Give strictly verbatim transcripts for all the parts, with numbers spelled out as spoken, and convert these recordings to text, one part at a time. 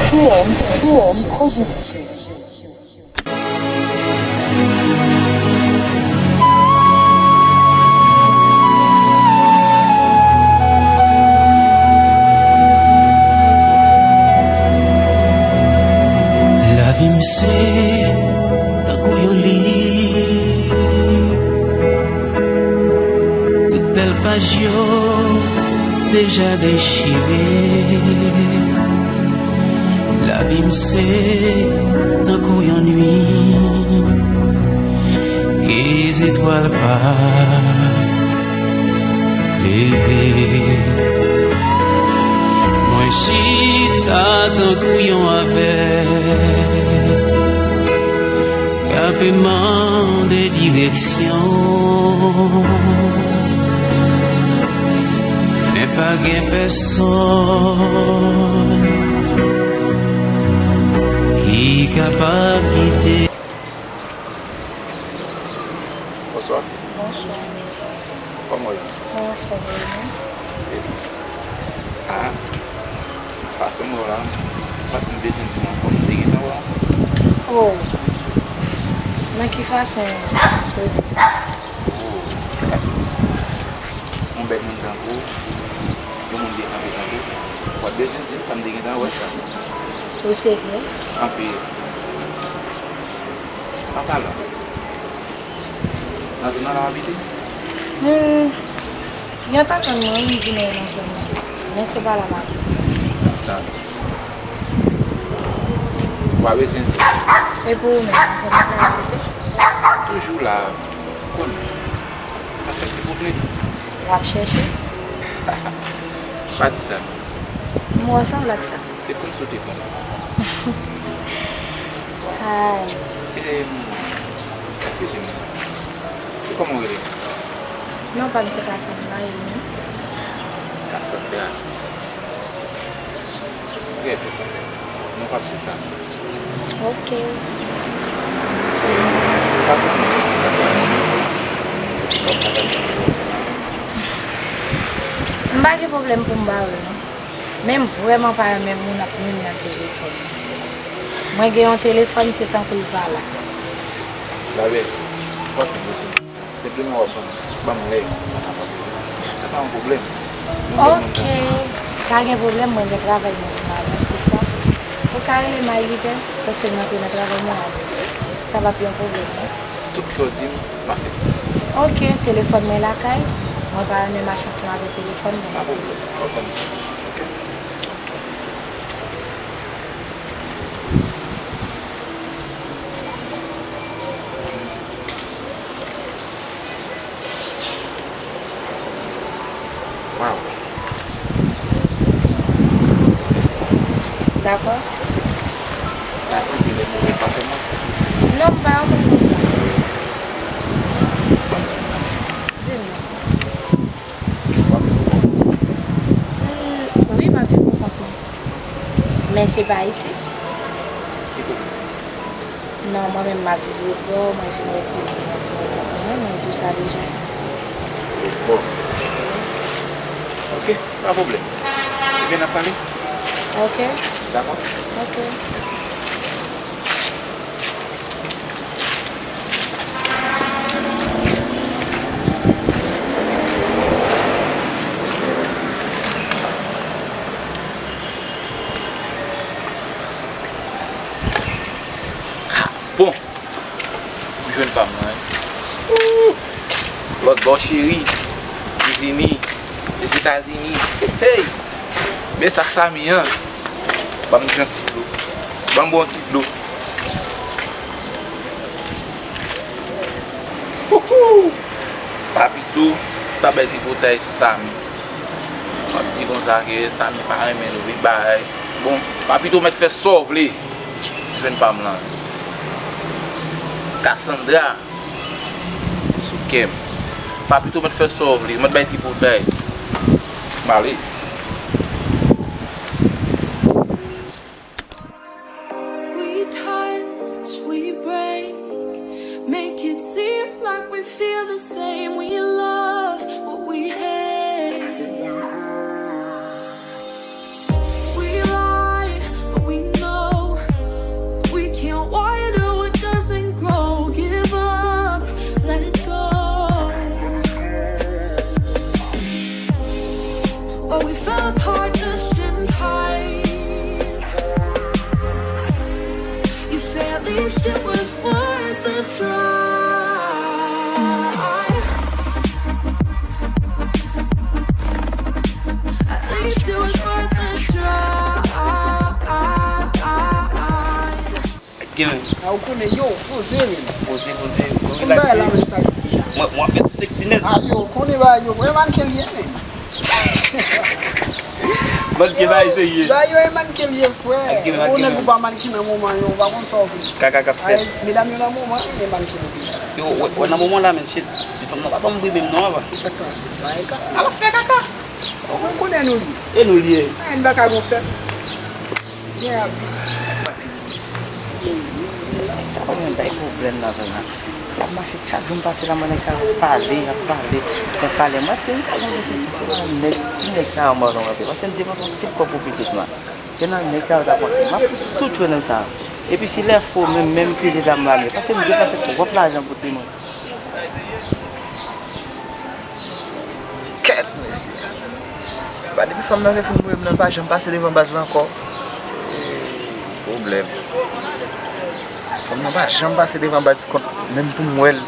D M, D M Production. Lavi m se tankou yon liv. Tout bèl paj yo deja dechire. Lavi m se tankou yon nuit ke zetwal pa leve. Mwen chita tankou yon avèg k ape mande direksyon, men pa gen pèsonn ki kapab gide. Bonswa. Bonswa. Kòman w ye? Mwen anfòm, e nou? Ah, fason m wè w la, m pa t bezwen di m ankò, m te gentan wè w. Oh, nan ki fason ou di sa? Oh, sa. Yon bèl moun tankou w, yon moun byen kanpe tankou w, w pa t bezwen di m sa, m te gentan wè sa. Ou serye? Anpil. An palan, nan zòn nan la w abite? Hmm, yo ta konn mwen wi, m vin nan zòn nan. Men se pa la m abite. Dakò. W pa bezwen di. E pou ou menm, nan zòn nan la w abite? Toujou la, ou konnen. M ap fè ti bout nèt. W ap chèche? Pa di sa non. M wè w sanble ak sa. Se kòmsi w te konnen. Hay. Em, eskize m. Se kòman w rele? Non pa m se Cassandra, e ou menm? Cassandra. Trè byen. Non pa m se sa. Ok. M pa konn eske sa pral bon. Kòm sa pral bon pou ou, se pa bon. M pa gen pwoblèm pou m ba ou l non. Men m vrèman pa renmen moun ap nwi m nan telefòn. Mwen gen yon telefòn, se tankou l pa la. Babèt, w ap vin reponn. Senpleman w ap ban m, ban m lè, sa pa pwoblèm. Sa pa yon pwoblèm. Ok, pa gen pwoblèm, mwen gen travay mwen pou m al, se sa. Ou ka rele m a uit è, paske m rantre nan travay mwen a nèf è. Sa p ap yon pwoblèm non. Tout sa w di m, m aksepte. Ok, telefòn mwen lakay, mwen pa renmen mache ansanm avèk telefòn mwen. Pa pwoblèm, w ap ban m. Ok. Waw. Mèsi. Dakò. Paske w te lè move pa fè mal. Non, m pa yon moun konsa. Di m non. W ap viv pou kont ou? Hmm, wi, m ap viv pou kont mwen. Men se pa isit. Ki kote? Non, mwen menm m ap viv Wotbò, mwen vin rete, mwen vin rete pou mwen, mwen di w sa deja. Wotbò? Yes. Ok, pa pwoblèm. Ebyen, n ap pale. Ok. Dakò? Ok. Mèsi. Ah, bon. M jwenn pa m nan, wi. Ooh! Lòt bò cheri, Dizini, Lèzetazini. Hey! Men sa k Sami an. Ban m yon ti dlo. Ban m bon ti dlo. Houhou! Papito t ap bay tripotay sou Sami. M ap di konsa ke Sami pa renmen l, wi, bay. Bon, Papito mèt fè sa w vle. Jwenn pa m lan. Cassandra sou kè m. Papito mèt fè sa w vle, mèt bay tripotay. M ale. We touch, we break, make it seem like we feel the same. We love what we hate. We ride, but we It was worth a try. At least it was worth a try. Gen men. A ou konnen yo, poze men. Poze, poze. Ou relax. Mwen, mwen fè sexy net. A yo, konnen ba yo. Mwen manke l ye men. Manke ba yo serye. Ba yo e manke l ye frè. Ou nèg ou pa manke nan moman yo, ou pa konn sa w vle. Kaka k ap fèt. Medam yo nan moman, e manke yo toujou. Yo, wè nan moman la men shit. Ti fanm nan pa ban m bri menm non papa. E sa k pase? Ba e kaka. Ala fè kaka. Ou konn konnen nou li. E nou li ye. Anyen pa ka gon fèt. Gen abi. Sa, sa pa mwen bay pwoblèm nan zòn nan. Y ap mache chak jou m pase la, m wè nèg sa yo ap pale, y ap pale, y ap pale. Mwen si m ta gen pitit, se nan nèg, ti nèg sa yo m pral rantre. Paske m depanse anpil kòb pou pitit mwen. Se nan nèg sa yo t ap rantre. M ap tout jwe nèg sa yo. Epi si lè fo, menm, menm fizi ta m rale. Paske m depanse twòp lajan pou timoun. Kèt mesye. Ba depi fanm nan te fin mouye m nan pa janm pase devan baz la ankò. Pwoblèm. Fanm nan pa janm pase devan baz kont menm pou m wè l.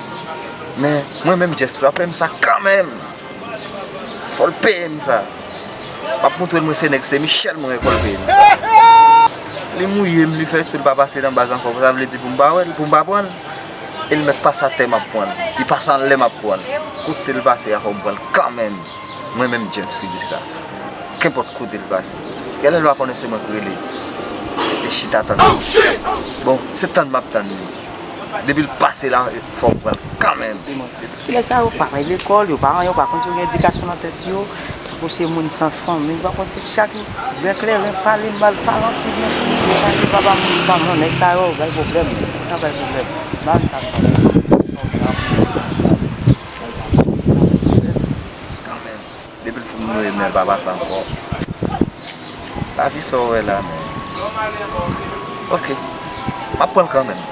Men mwen menm Jeff sa pè m sa kanmenm. Fò l peye m sa. M ap moutre l mwen se nèg se Michel mwen fò l peye m sa. Li mouye m, li fè espre l pa pase nan baz ankò. Sa vle di pou m pa wè l, pou m pa pran l. E l mèt pase atè m ap pran l. Li pase anlè m ap pran l. Kote l pase a fò m pran l kanmenm. Mwen menm James ki di sa. Kenpòt kote l pase. Genlè l pa konnen se mwen k rele. Li chita tann. Bon, se tann m ap tann li. Depi l pase la, fò m pran l kanmenm. Ti nèg sa yo pa bay lekòl, yo pa anyen, yo pa konn si yo gen edikasyon nan tèt yo. Tankou se moun san fanmi, yo pa konn se chak jou. Bèk kleren, pale mal, pale anpil, men. Yo pa di papa m, pa m, non, nèg sa yo, bay pwoblèm, yo pa bay pwoblèm. Ba m sa m pa. Kanmenm. Depi l fin mouye m nan, l pa pase ankò. Lavi sa w wè la, men. Oke. M ap pran l kanmenm.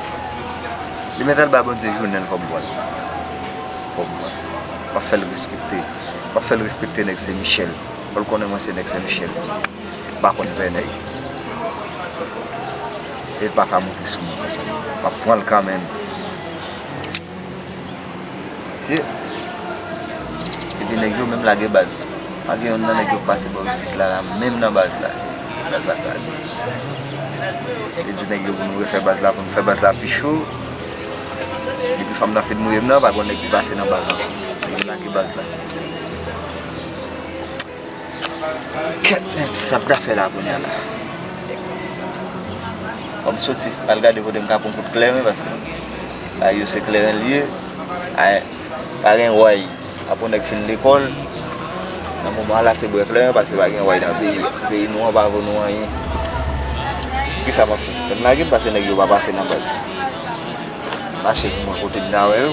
Li mèt al ba Bondye jounen l fò m pran l. Fò m pran l. M ap fè l respekte. M ap fè l respekte nèg Sen Michèl. Fò l konnen mwen se nèg Sen Michèl. M pa konn pè nèg. E l pa ka monte sou mwen konsa. M ap pran l kanmenm. Se. Epi nèg yo menm lage baz. Pa gen yonn nan nèg yo k pase bò isit la, la menm nan baz la. Baz la kraze. Li di nèg yo pou nou refè baz la, pou nou fè baz la pi cho. Depi fanm nan fin mouye m nan, pa gon nèg ki pase nan baz ankò. Nèg yo lage baz la. Kèt men, sa m ka fè la kounye a la? Fò m soti al gade kote m ka pran kout kleren, paske bagay yo se kleren l ye. Pa gen wòy. Apre yon nèg fin lekòl, nan moman an la se bwè kleren, paske pa gen wòy nan peyi a. Peyi nou an pa vo nou anyen. Kisa m ap fè? Fè m lage m, paske nèg yo pa pase nan baz. Mache pou mwen kote m ta wè yo.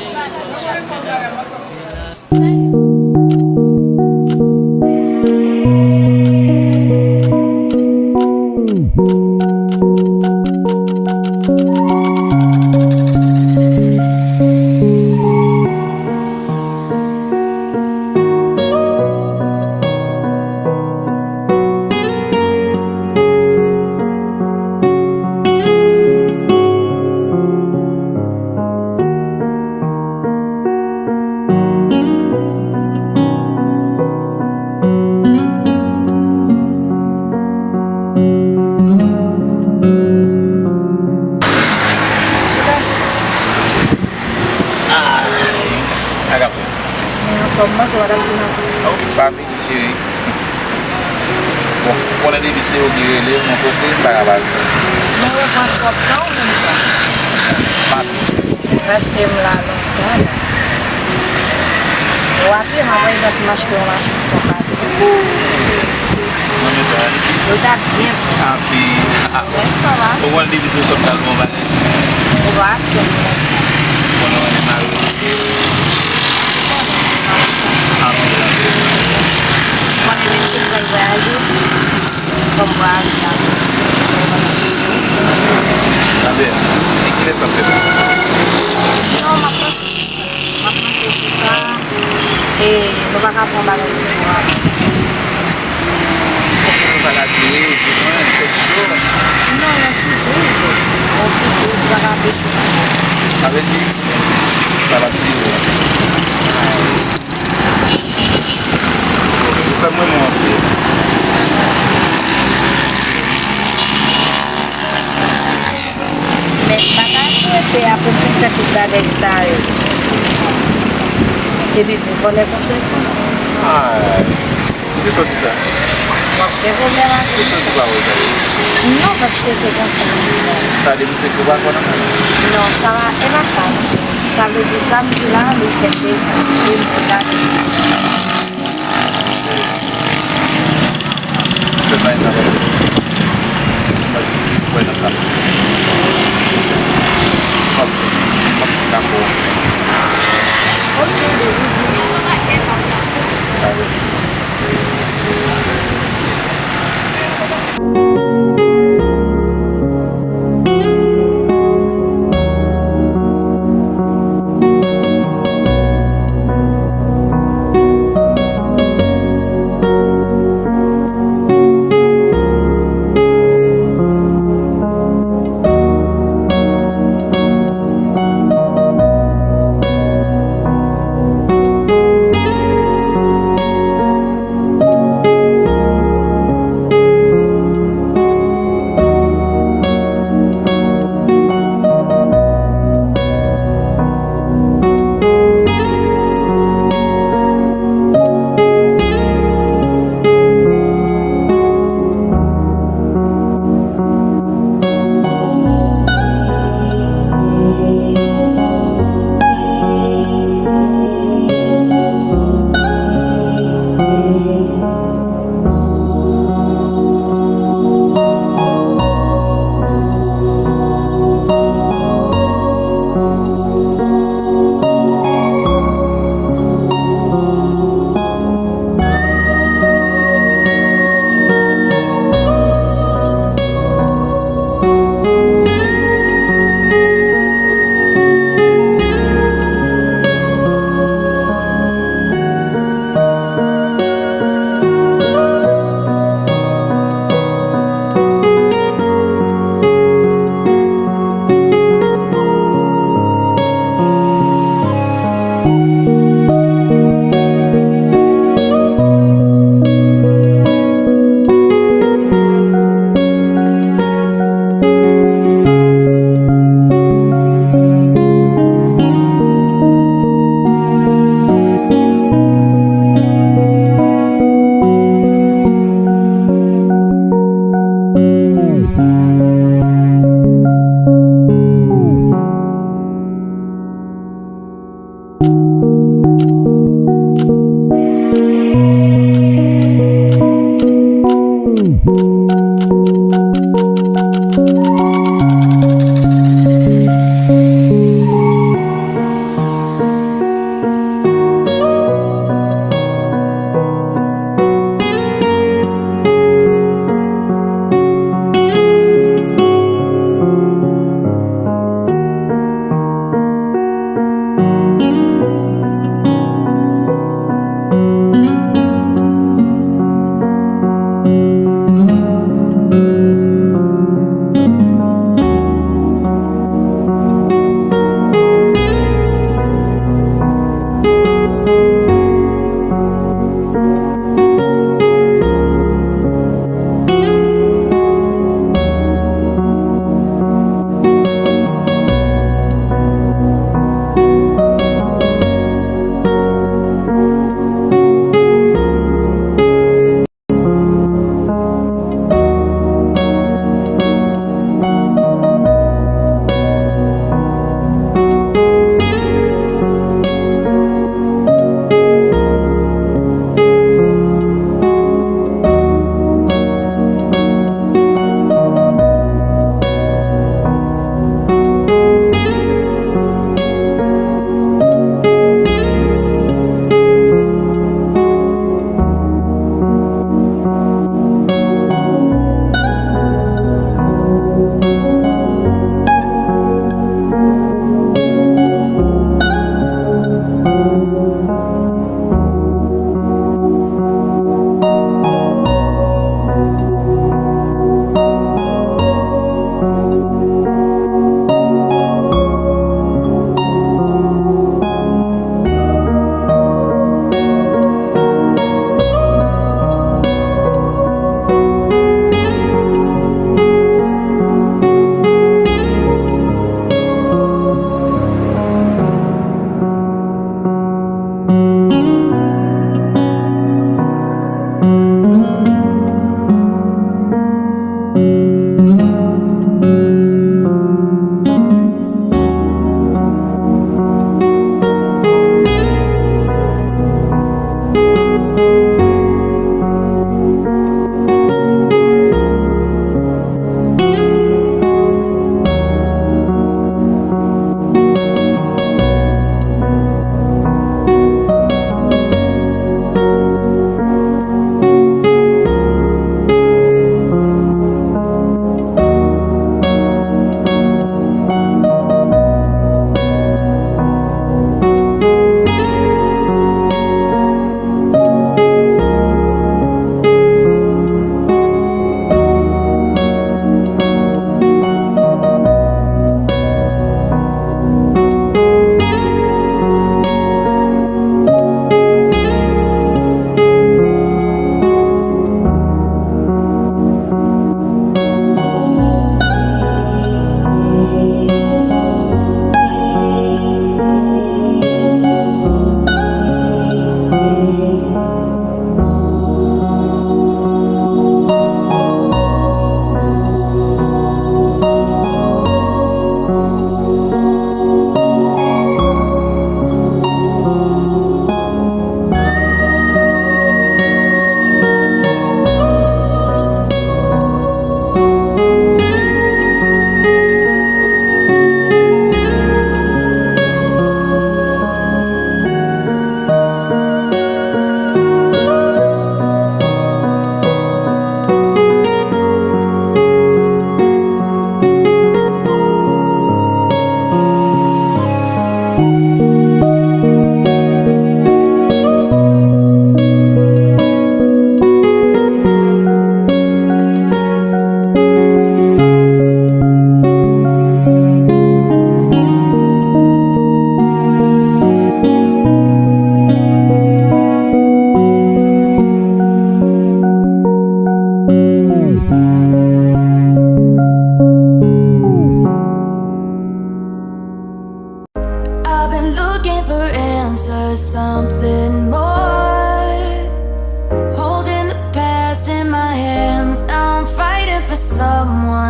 Mwen anfòm, manje w ap vin an. Cheri. Bon, ou konnen depi se ou ki rele m yon kote, m pa ka pa vini. Mwen wè pran twòp tan ou menm sa. M ap vini. Paske m la lontan la. Ou apiye m ap wè yon lòt manch pou yon machin fò pa vini. Mwen menm sa. Yo t ap byen pran. Api. Menm sa va. Ou wè depi se sòm ta l bon bagay. Ou pa se mwen. Konnen w renmen mari w. Anpil, anpil. Konnen menm si m pral vwayaje, fò m vwayaje avè w. Tande, e kilès w ap fè sa? Non, m ap panse, m ap panse sou sa. E nou pa ka pran bagay pou nou a. Fòk nou pa ka dire, di mwen, fè ti do. Non, yon sipriz, wi. Yon sipriz, ou pa ka pete. Vle di, sa l ap di yo. Se sa mwen mwen anpil. Men pa ka swete apre tout fè tout bagay sa yo. Epi pou vòlè konfyans mwen. Ay. Poukisa w di sa? Gen pwoblèm avè sa. Poukisa w di pawòl sa yo? Non, paske se konsa. Sa vle di se ke w pa kwè nan sa? Non, sa pa, e pa sa, non. Sa vle di sa m di la, li fèt deja. E m pou gade. Fè sa, e sa, m pa kwè nan sa. M p ap, m p ap dakò. Ok, bebe, di.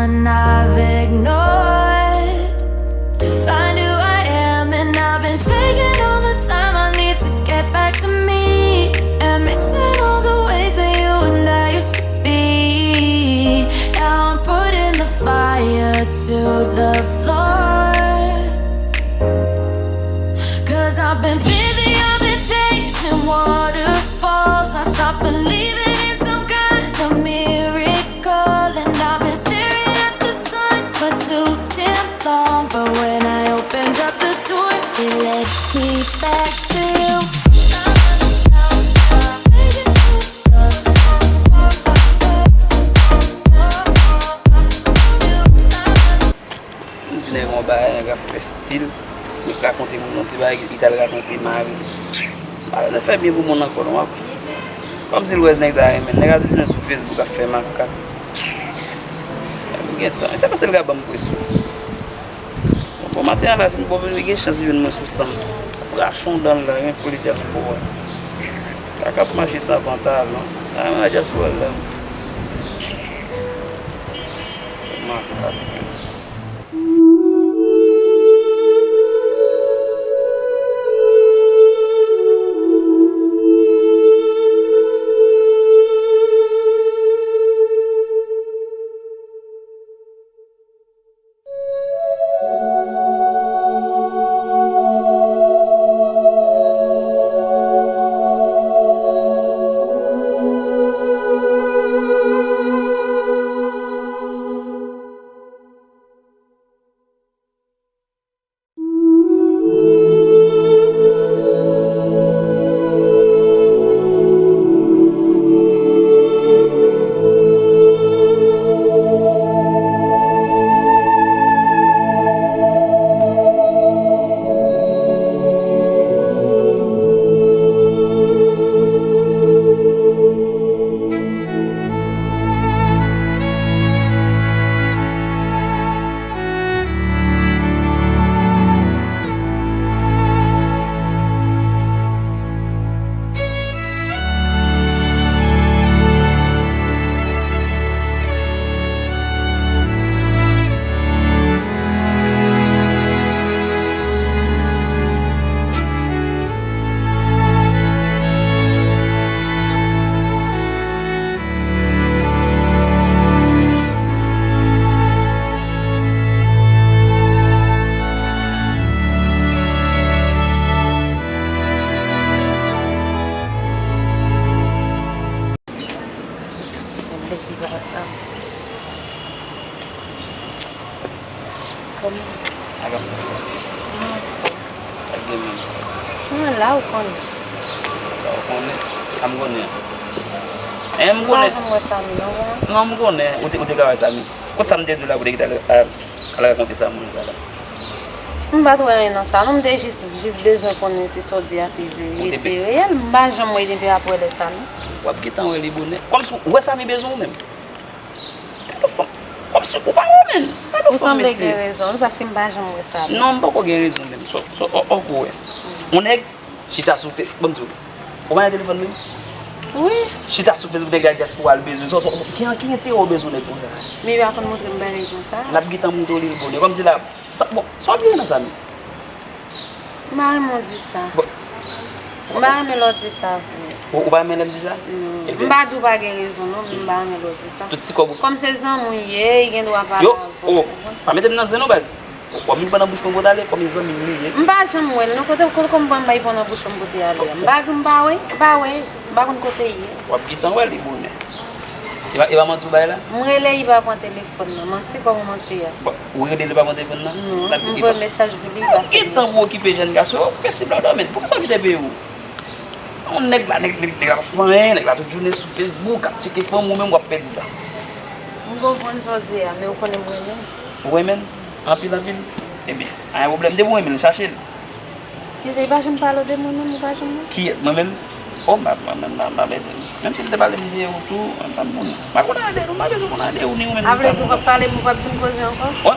And I've ignored to find who I am, and I've been taking all the time I need to get back to me, and missing all the ways that you and I used to be. Now I'm putting the fire to the floor, 'cause I've been busy, I've been chasing waterfalls. I stopped believing in some kind of miracle. Cold, and I've been staring at the sun for too damn long. But when I opened up the door, it led me back to you. M di nèg yon bagay, nèg ap fè stil, nèg rakonte moun yon ti bagay, li t al rakonte mari l. Bagay nou fè byen pou moun ankò non, w ap. Kòmsi l wè nèg sa renmen l. Nèg la toujou sou Facebook ap fè makak. M gen tan. Se paske l ka ban m presyon. Bon, maten an la, si m bon vin gen chans li jwenn mwen sou san m. L ap rache yon dan l la, gen foli dyaspora. Kaka pou mache san pantalon. A, mwen dyaspora la. Makak. Kòman? Ak ap fè. Kòman w fè? Ak gen menm. Mwen la, ou konnen. La, ou konnen. A, m konnen. E, m konnen. Ou pa janm wè Samy, non, vrè? Non, m konnen. Ou te, ou te ka wè Samy. Kot sa m te di w la pou w te kite al, al, al rakonte sa moun sa la? M pa t wè anyen nan sa, non. M te jis, jis bezwen konnen si sa w di a se vre, se reyèl. M pa janm wè depi apre lè sa, non. W ap gentan wè li bonè. Kòmsi w wè Samy bezwen w menm. Gade fanm. Kòmsi ou pa wè menm. Gade fanm, mesye. Ou sanble gen rezon, wi, paske m pa janm wè sa. Non, m poko gen rezon menm. So, so, o, o, ou wè. Yon nèg chita sou Fe-, ban m di w. Ou pa nan telefòn menm? Wi. Chita sou Facebook, nèg la dyaspora l bezwen. So, so, so, ki, ki enterè w bezwen nèg konsa? Men yo pa konn montre m bagay konsa. L ap gentan montre w li l bonè. Kòmsi la, sa, bon, sa w ap gen nan sa menm? M pa renmen w di sa. Bon. M pa renmen lè w di sa vre. Ou, ou pa renmen lè m di sa? Non. Ebyen. M pa di w pa gen rezon, non, men m pa renmen lè w di sa. Tout ti kòb ou. Kòm se zanmi w ye, gen dwa pale avè w. Yo, oh, pa mete m nan zen non, baz. W ap vin pran nan bouch mwen pou w t ale, kòm e zanmi m li ye. M pa janm wè l, non, kote, kote, kòman m pran bay pran nan bouch mwen pou te ale a? M pa di w m pa wè, m pa wè, m pa konn kote l ye. W ap gentan wè li bonè. E pa, e pa manti w bay la? M rele, li pa pran telefòn nan. Manti, kòman manti a? Bon, ou rele, li pa pran telefòn nan? Non, m voye mesaj pou li, li pa fè. Ou gentan pou okipe jèn gason yo, okipe ti blan dòmi. Poukisa w kite peyi w? Yon nèg la, nèg, nèg, nèg la pa fè anyen, nèg la tout jounen sou Facebook, ap tcheke fanm, ou menm w ap pèdi tan. M konprann sa w di a, men ou konnen m renmen l. Ou renmen l? Anpil, anpil? Ebyen, pa gen pwoblèm, depi w renmen l, chache l. Kiyès, li pa janm pale w de mwen menm, ou pa janm wè? Kiyès, mwen menm? Oh, m pa, mwen menm, m pa, m pa bezwen. Menm si l te pale m de ou tou, menm sa m konnen. M pa konn anyen de nou, m pa bezwen konn anyen de ou, ni ou menm, ni sa m konnen. A vle di, ou p ap pale m, ou p ap di m koze ankò? Wè.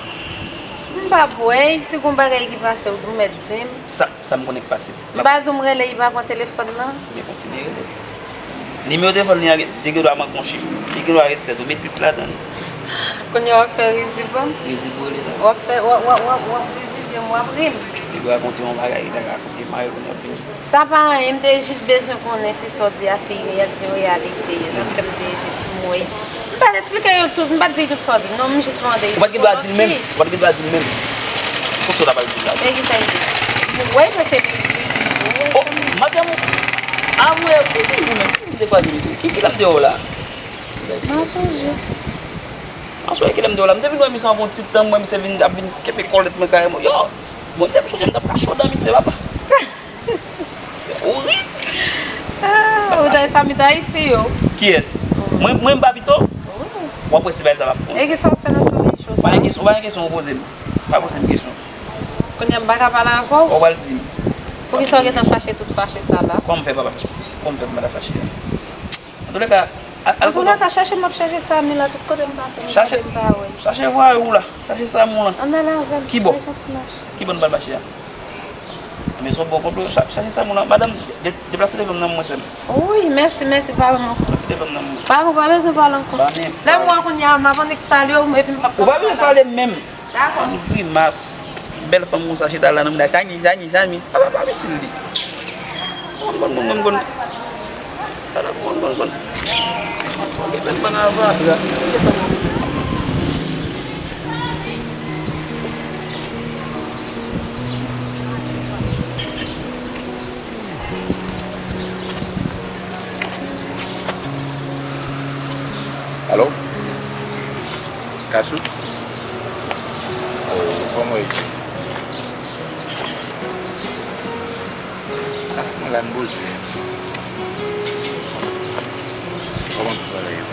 M p ap wè, si gon bagay ki pase, ou tou mèt di m. Sa, sa m konnen k pase. M pa di w m rele, li pa pran telefòn nan. Men kontinye rele. Nimewo telefòn li an, li gen dwa manke yon chif. Li gen dwa ret sèt, ou met uit ladan l. Kounye a w ap fè rizibo m? Rizibo li sa. W ap fè, w ap, w ap, w ap, w ap rizibye m, w ap ri m. Li rakonte yon bagay, li ta rakonte mari l kounye a ap vini. Sa pa anyen, m te jis bezwen konnen si sa w di a se reyèl, se reyalite. Sa k fè m te jis, m wè. M pa t eksplike yo tout, m pa t di tout sa w di m. Non, m jis mande. Ou pa t gen dwa di l menm. Ou pa t gen dwa di l menm. Pou sa w ta pral di l la. E ki sa l di? M wè l se li, li, li, li, Oh, madanm ou. Ah, m wè, ou di ou menm. Ki moun te kwaze misye? Ki, ki lè m te wè w la? Mansonje. Mansonje, ki lè m te wè w la? M te vin wè misye anvan yon ti tan, m wè misye vin, ap vin kenbe kòlèt mwen karèman. Yo! Bondye, m sonje m t ap ka cho dan misye, papa. Se orib. Ah, ou ta sa m t Ayiti yo. Kiyès? Mwen, mwen m pa pito? Wi. W ap wè si bagay sa va fon. E ki sa w ap fè nan solèy cho sa? Pa gen kesyon, pa gen kesyon ou poze m. Pa poze m kesyon. Kounye a m pa ka pale avè w? Ou pral di m. Poukisa w gentan fache tout fache sa la? Kòman m fè pa fache? Kòman m fè pou m pa ta fache a? Antoulèka, al, al Antoulèka, chache m ap chache Samy la, tout kote m pase, m Chache, tande m pa wè l. Chache vwayou w la, chache Samy w la. Ann ale avè m, Ki bò? N al fè yon ti mache. Ki bò n pral mache a? Men se yon bon konplo, cha-, chache Samy w la. Madanm, de-, deplase telefòn nan mwen sèl. Wi, mèsi, mèsi, pa ban m ankò. Deplase telefòn nan mwen. Pa ban m, pa bezwen pale ankò. Lè m wè kounye a, m ap annik salye w, epi m p ap Ou pa bezwen salye m menm. Dakò. Yon grimas. Bèl fanm konsa chita la nan mouda. Samy, Samy, Samy. Ala pa itil li. Konn, konn, konn, konn, konn. Ala konn, konn, konn. Li bèl bann ava. Alo? Kasou? Oh, kòman w ye? Ah, mwen la, m poze. Kòman travay yo?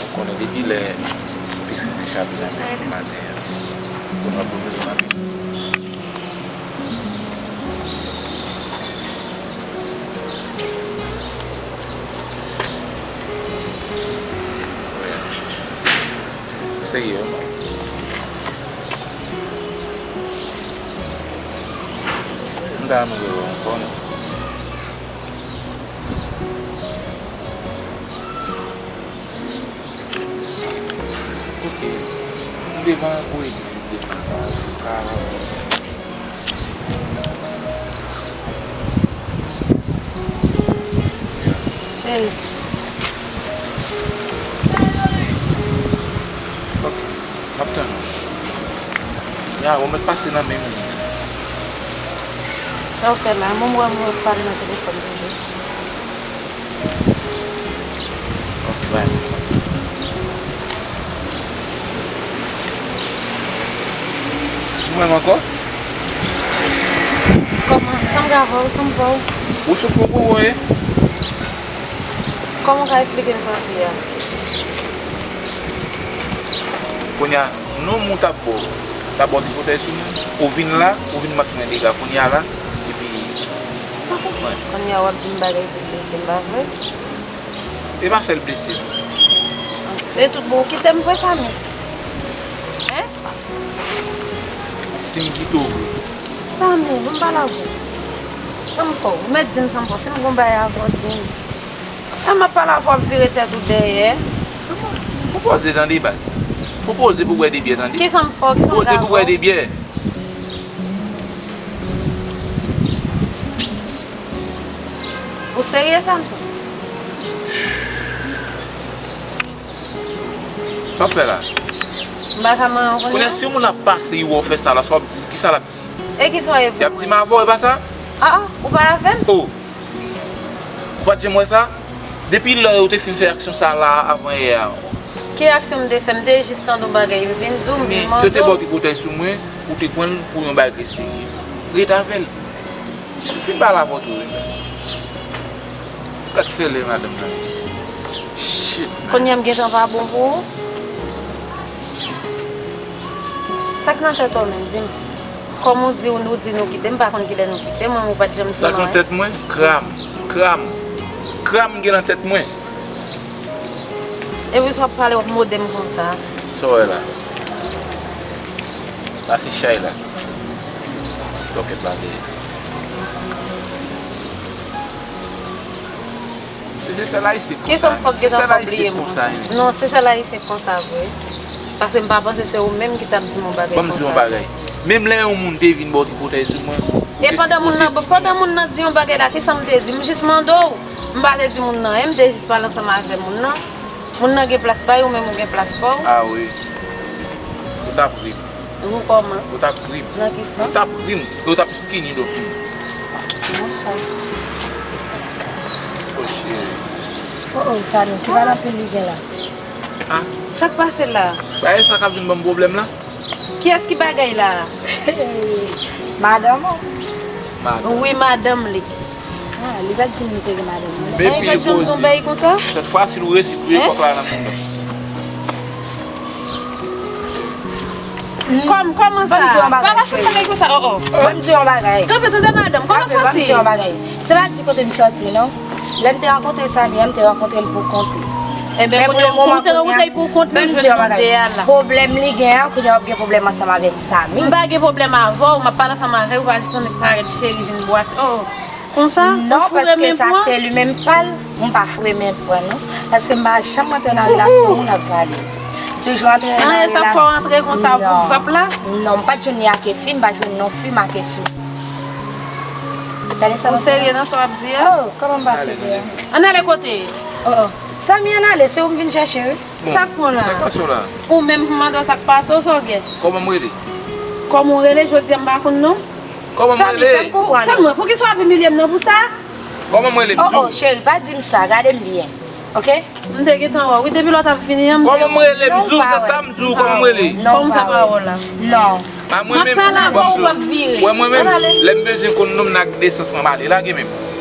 Ou konnen depi lè ou te fin chape nan men maten an, ou konn w ap bezwen maten. Serye, wi. M ta renmen wè w ankò, non. Ok. M devan yon gwo edifis depi m pa ka avanse. Cheri. Ok. M ap tann ou. Ya, ou mèt pase nan menm minit. Sa w fè la? Mwen, mwen, mwen pale nan telefòn toujou. Ok, bay. Ou menm ankò? Kòman? Sa m ka fè w, sa m fè w? Ou soufri pou ou ye? Kòman w ka eksplike m sa w di a? Kounye a, nonm ou t ap ba w, t ap ba w ti koutèy sou mwen, ou vin la, ou vin manke mwen dega kounye a la, epi, m pa konprann. Kounye a w ap di m bagay pou blese m, pa vre? E pa sèl blese m. E tout bon, ou kite m vre, Samy? Hein? Si m kite w vre. Samy, ban m pale avè w. Sa m fè w? Ou mèt di m sa m fè w. Si m gon bagay avè w, di m. Lè m ap pale avè w, w ap vire tèt ou dèyè. Fò poze tande, baz. Fò poze pou bwè de byè, tande. Kisa m fè w? Kisa m Poze pou bwè de byè. Ou serye, sa m fè? Sa w fè la? M pa ka manyen w kounye a. Kounye a, si yon moun ap pase, li wè w fè sa la, sa w ap di? Kisa l ap di? E kisa w ye pou mwen? Y ap di m avè w, e pa sa? Ah, ah, ou pa avè m? Oh! Ou pa t janm wè sa? Depi lè ou te fin fè aksyon sa la avan yè a. Ki aksyon m te fè? M te jis tande yon bagay, m vin di w, m vin mande w. Men, yo te ba w tripotay sou mwen, ou te pran l pou yon bagay serye. Ret avè l. M fin pale avè w tou, wi, baz. Gad fè lè madanm nan, mesye. Shit, man. Kounye a m gentan pa bon pou ou? Sa k nan tèt ou menm, di m? Kòm ou di, ou di nou kite, m pa konn kilè nou kite, mwen, ou pa t janm di m anyen. Sa k nan tèt mwen? Kram. Kram. Kram gen nan tèt mwen. Epi w ap pale, w ap mode m konsa. Sa w wè la? Sa se chay la. Tòkèt la dèyè. Se Sesèl Ayisyen konsa. Kisa m fòk gentan fè bliye m? Non, Sesèl Ayisyen konsa vre. Paske m pa panse se ou menm ki t ap di m yon bagay konsa. Ban m di yon bagay. Menm lè yon moun te vin ba w tripotay sou mwen. E pandan moun nan, pandan moun nan di yon bagay la, kisa m te di? M jis mande w. M pa te di moun nan, e m te jis pale ansanm avè moun nan. Moun nan gen plas pa l, ou menm ou gen plas pa w. Ah wi. Ou t ap ri m. Ou kòman? Ou t ap ri m. Nan ki sans? Ou t ap ri m. E ou t ap skinny dò sou mwen. Bonswa. Oh, cheri. Oh, oh, Samy, ki bagay anpil li gen la? Ah. Sa k pase la? Bagay sa k ap vin ban m pwoblèm la? Kiyès ki bagay la? Madanm ou? Madanm. Wi, madanm li. Ah, li pa t di m li te gen madanm. Depi li koze. Sèt fwa si l resi touye kòk la nan moun nan. Kòm, kòman sa? Pa, pa fè bagay konsa, oh, oh. Ban m di yon bagay. Kanpe, tande madanm, kòman soti? Ban m di yon bagay. Se pa ti kote m soti, non. Lè m te rankontre Samy an, m te rankontre l pou kont li. Ebyen, kote ou te rankontre l pou kont li, jwenn nou de a la. Pwoblèm li gen an, kounye a w ap gen pwoblèm ansanm avè Samy. M pa gen pwoblèm avè w, m ap pale ansanm avè w, ou pa jis annik parèt cheri vin bwase. Oh, konsa? Non, paske sa se li menm pa l, m pa foure men pran non. Paske m pa janm antre nan relasyon moun ak valiz. Toujou antre nan relasyon. An, e sa fè w antre konsa, voup vap la? Non, m pa t jwenn li ake fi, m pa jwenn non fi m ake sou. Gade sa. Ou serye nan sa w ap di a? Oh, kòman m pa serye a? Ann ale kote? Oh, oh. Samy, ann ale, se ou m vin chèche, wi. Bon, sa k pran la? Sa k pase w la? Ou menm pou mande w sa k pase w, sa w gen? Kòman m rele? Kòman w rele? Jodi a m pa konn non. Kòman m rele? Samy, fè m konprann. Tann mwen, poukisa w ap imilye m nan pou sa? Kòman m rele? M di w. Oh, oh, cheri, pa di m sa, gade m byen. Oke? M te gentan wè w, wi, depi lè w t ap vini an, m te wè w. Kòman m rele? M di w, se sa m di w, kòman m rele? Non, pa wè. Kòman w fè pawòl la? Non. A mwen menm, m ap pale avè w, w ap vire. Wè mwen menm, lè m bezwen konn non m nan ak desans mwen, m ale, lage men m.